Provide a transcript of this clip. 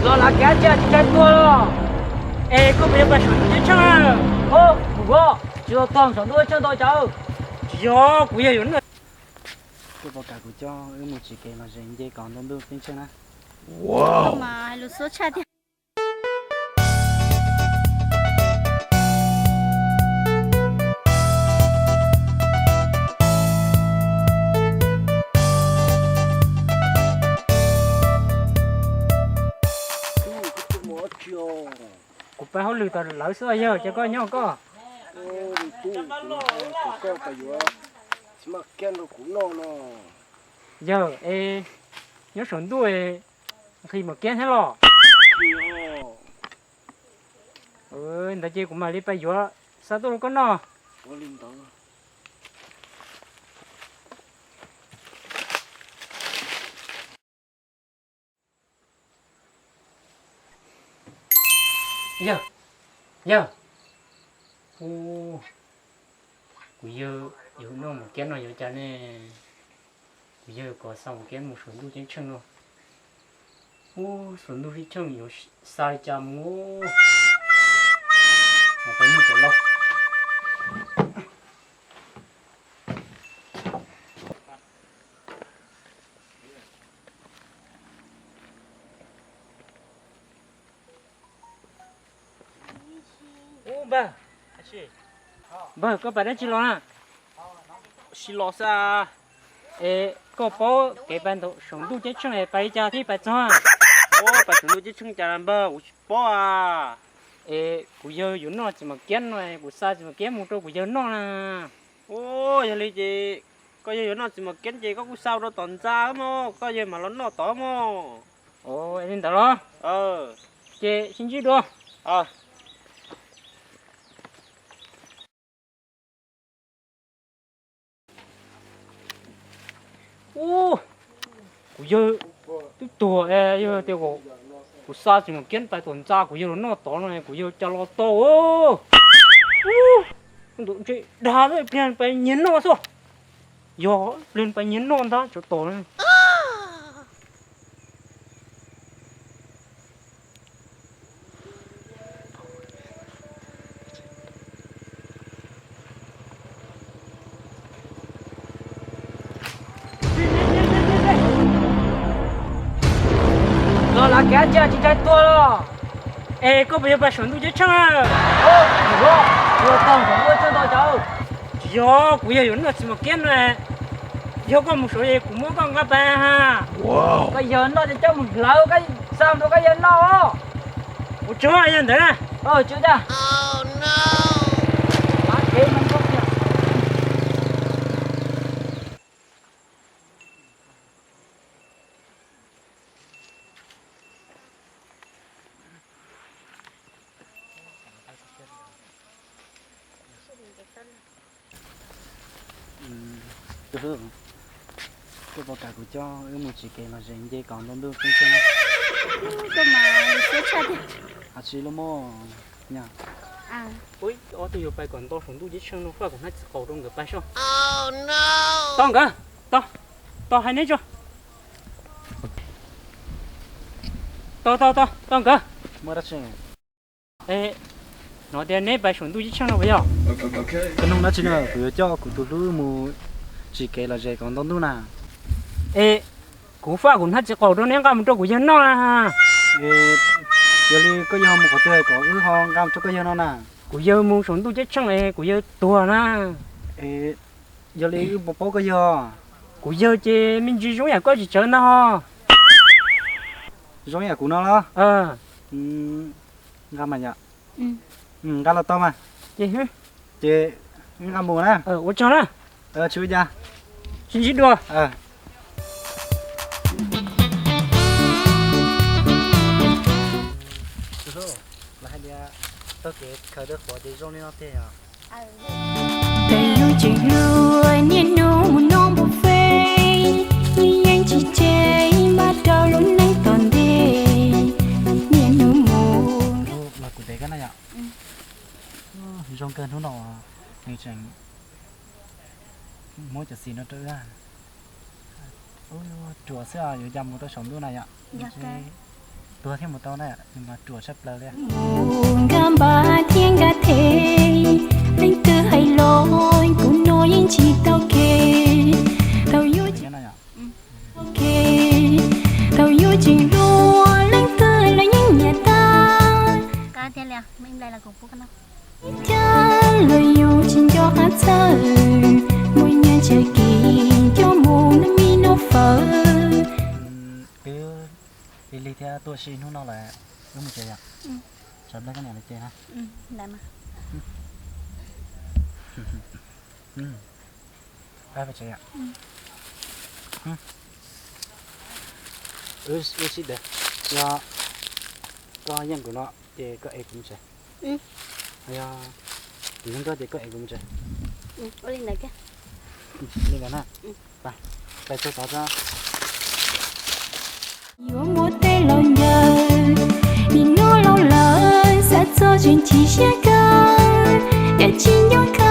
Los lav kev tsi tsis ntshai tuag los? Es koj puas yog pais saum ntuj ceeb tsheej? Ub, kuv tsis tau tog saum ntuj ceeb tsheej tau cas. Tsis yog, kuv yog yuav noj. Koj puas kam kuv coj wb mus tsim kev lom zem nce kom ntau ntuj ceeb tsheej na? Mas lus xub tshaj tiag. Kuv pab hauj lwm tom lawv xwb yawg, ces koj nyob koj. Tsis maj kiab nrog kuv noj no. Yawg, es nyob saum ntuj nqhis maum kiab thiab los? Ntawd ces kuv mam li pais yuav xa tuaj rau koj noj. Yawg, yawg, kuv yawg yuav noj maum kiab no yuav cas ne? Kuv yawg kom xa maum kiab mus saum ntuj ceeb tsheej no. Ub, saum ntuj ceeb tsheej yuav xa li cas mus? Peb nug cov laus. Ub npawg, npawg koj pais dab tsi los na? Sib los xwb. Es koj paub kev pais saum ntuj ceeb tsheej es pais li cas thiaj pais txog? Ub, pais saum ntuj ceeb tsheej cas npawg, kuv tsis paub a. Es kuv yawg yuav noj txiv maum kiab no, kuv xa txiv maum kiab mus rau kuv yawg noj na. Ub, yog li ces koj yawg yuav noj txiv maum kiab ces koj kuj xa rau tom ntxa mog, koj yawg mam los noj tod mog. Li ntawd los? Ces sib ntsib dua. Ub, kuv yawg twb tuag, yog tias kuv xa txiv maum kiab pais tom ntxa kuv yawg los noj tod no kuv yawg cas los tau. Ub, ntuj ntshe dag, ib pliag pais nyiag noj xwb. Yog ib pliag pais nyiag noj ntag tsov tom. Los lav kev tsi tsis ntshai tuag los? Es koj puas yog pais saum ntuj ceeb tsheej? Yog tog saum ntuj ceeb tsheej tau cas? Tsis yog, kuv yog yuav noj txiv maum kiab no. Yog koj mus saud es kuv muab koj nqa pais ha. Koj yog noj ces coj mus hlawv, koj xa mus rau koj yawg noj. Ua tsaug yog ntawd na. Tsis ua cas. Koj puas kam kuv coj wb mus tsim kev lom zem nce kom ntau ntuj ceeb tsheej? Koj mas siab tshaj tiag. Ab tsi lub moj nyaj. Ob tug yuav pais kom ntau saum ntuj ceeb tsheej no, faj kuv hnab txiv qaub rau nkawd pais soj. Tau nkawd, tau, tau hais neb tso. Tau, tau, tau, tau nkawd. Hnov tias neb pais saum ntuj ceeb tsheej no puas yog? Koj nug dab tsi na, kuv yuav coj kuv tus hlub mus tsim kev lom zem kom ntau ntuj na. Es kuv faj kuv hnab txiv qaub rau neb nqa mus rau kuv yawg noj na. Yog li koj yawg mus qhov twg kom wb ho nqa mus rau koj yawg no na? Kuv yawg mus saum ntuj ceeb tsheej es kuv yawg tuag na. Yog li wb puas paub koj yawg? Kuv yawg ces me ntsis zoo yam koj tsis tsawv ntag ho. Zoo yam kuv no los? Nqa mas yom. Nqa los tau mas. Ces nqa mus na. Ua tsaug na. Tsis ua cas. Sib ntsib dua. Hais tias taug kev khaws dawb huv ces zoo li no tiag yom. Peb lub tseem hlub niaj hnub mus noj npua feb, yeej tsis tseg npaj rau lub neej tom ntej, niaj hnub mus. Los kuv ntes koj na yom. Zoo kawg hnub no nws tseem muab cov xim no rau wb. Ruam xwb yuav cas mus rau saum ntuj na yom. Tuag thiab mus tau na, nws mas ruam tshaj plaws li. Mus nkag npab thiab nkag them, leej twg hais los kuv no yeej tsis tau khe. Thaum yuav tseem, thaum yuav tseem hluas leej twg los yeej nyiam tag. Cas los yus tsis nco qab txawj, mus nyiag tsawg kis coj mus noj mij noj fawm. Twb lig lig thiab tuaj ib hnub no lawm, wb mus tsev yom? Tsam nplej koj niam lawv ces na. Wb sib deev, yog koj yeej kuv no ces koj ev kuv mus tsev. Yog kuv yeej koj ces koj ev kuv mus tsev. Li ntawd na, pais txog tod tso. Yuav muab tej laus ncaws, nim no laus lawm xav txog tseem chim siab kawg, yam tsis nco kha